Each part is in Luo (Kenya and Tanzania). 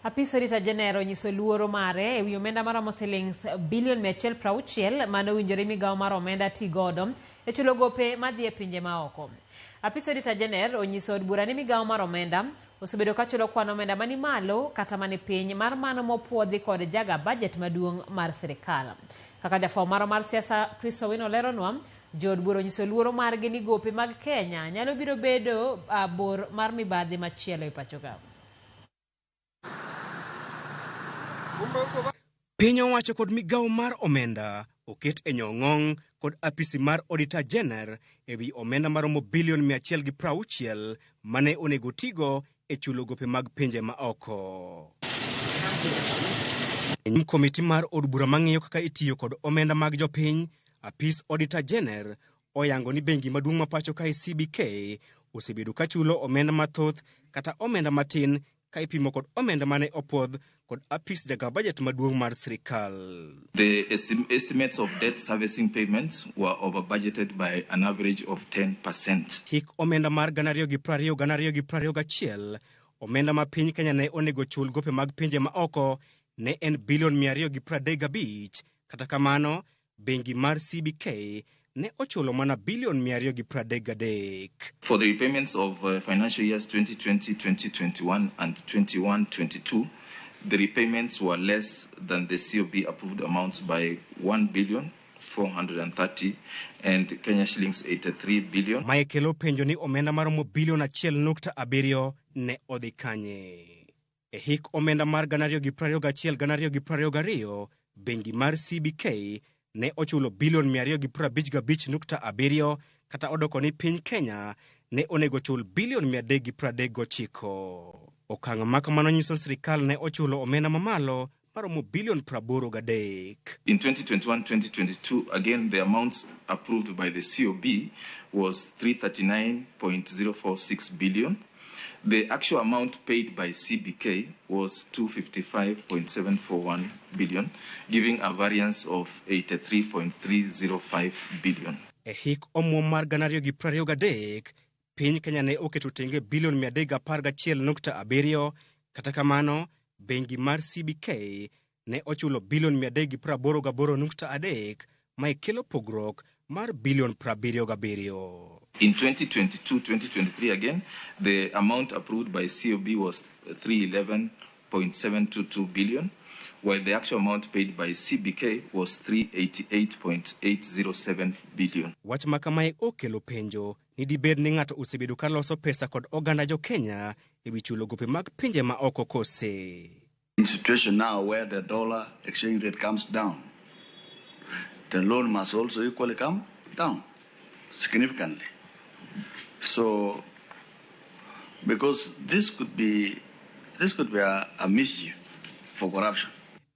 Apis Auditor General onyiso luoro mare ewi omenda maromo silings bilion 160 mane owinjore migawo mar omenda ti godo e chulo gope madhi e pinje maoko. Apis Auditor General onyiso od bura ni migawo mar omenda osebedo ka chulo kwan omenda mani malo kata mani piny mar mano mopuodhi kod jaga bajet maduong' mar sirikal. Kaka jafwambo marwa mar siasa Chris Owino leronwa, jood bura onyiso luoro margi ni gope mag Kenya nyalo biro bedo bor mar mibadhi machielo e pachoka. Piny owacho kod migawo mar omenda oket e nyong'ong' kod apisi mar Auditor General e wi omenda maromo bilion 160 mane onego tigo e chulo gope mag pinje ma oko. E nyim komiti mar od bura mang'iyo kaka itiyo kod omenda mag jopiny, apis Auditor General oyango ni bengi maduong' ma pacho kae CBK osebedo ka chulo omenda mathoth kata omenda matin ka ipimo kod omenda mane opuodh kod apis jaga bajet maduong' mar sirikal. The estimates of debt servicing payments were over budgeted by an average of 10%. Hik omenda mar 2020 2021, omenda ma piny Kenya ne onego chul gope mag pinje ma oko ne en bilion 235. Kata kamano, bengi mar CBK ne ochulo mana bilion 233. For the repayments of financial years 2020-2021 and 21-22, the repayments were less than the COB approved amounts by 1 billion 430 and Kenya shillings 83 billion. Mae kelo penjo ni omenda maromo bilion 1.7 ne odhi kanye. E hik omenda mar 2021 2022, bengi mar CBK ne ochulo bilion 255.7 kata odoko ni piny Kenya ne onego chul bilion 339. Okang' ma kamano nyiso ni sirikal ne ochulo omenda mamalo maromo bilion 83. In 2021-2022, again, the amounts approved by the COB was 339.046 billion. The actual amount paid by CBK was 255.741 billion, giving a variance of 83.305 billion. E hik omuom mar 2023, piny Kenya ne oketo tenge bilion 311.7, kata kamano, bengi mar CBK ne ochulo bilion 388.3 mae kelo pogruok mar bilion 77. In 2022-2023 again, the amount approved by COB was 311.722 billion, while the actual amount paid by CBK was 388.807 billion. Wach ma kamae okelo penjo ni dibed ni ng'ato osebedo ka loso pesa kod oganda jo Kenya e wi chulo gope mag pinje ma oko kose. In situation now where the dollar exchange rate comes down, the loan must also equally come down significantly. So, because this could be a mischief for corruption.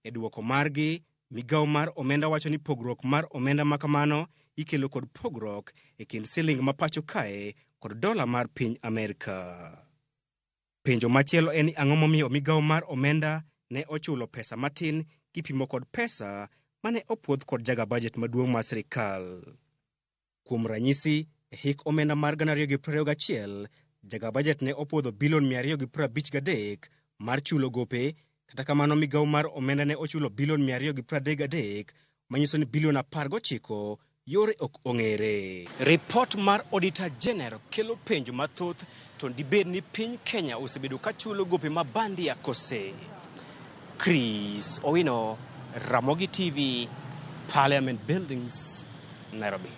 E duoko margi, migawo mar omenda wacho ni pogruok mar omenda ma kamano ikelo kod pogruok e kind siling ma pacho kae kod dola mar piny Amerka. Penjo machielo en ni ang'o momiyo migawo mar omenda ne ochulo pesa matin kipimo kod pesa mane opuodh kod jaga bajet maduong' mar sirikal. Kuom ranyisi, e hik omenda mar 2021, jaga bajet ne opuodho bilion 253 mar chulo gope, kata kamano migawo mar omenda ne ochulo bilion 233 manyiso ni bilion 19 yore ok ong'ere. Ripot mar Auditor General kelo penjo mathoth to dibed ni piny Kenya osebedo ka chulo gope ma bandia kose. Chris Owino, Ramogi TV, Parliament Buildings, Nairobi.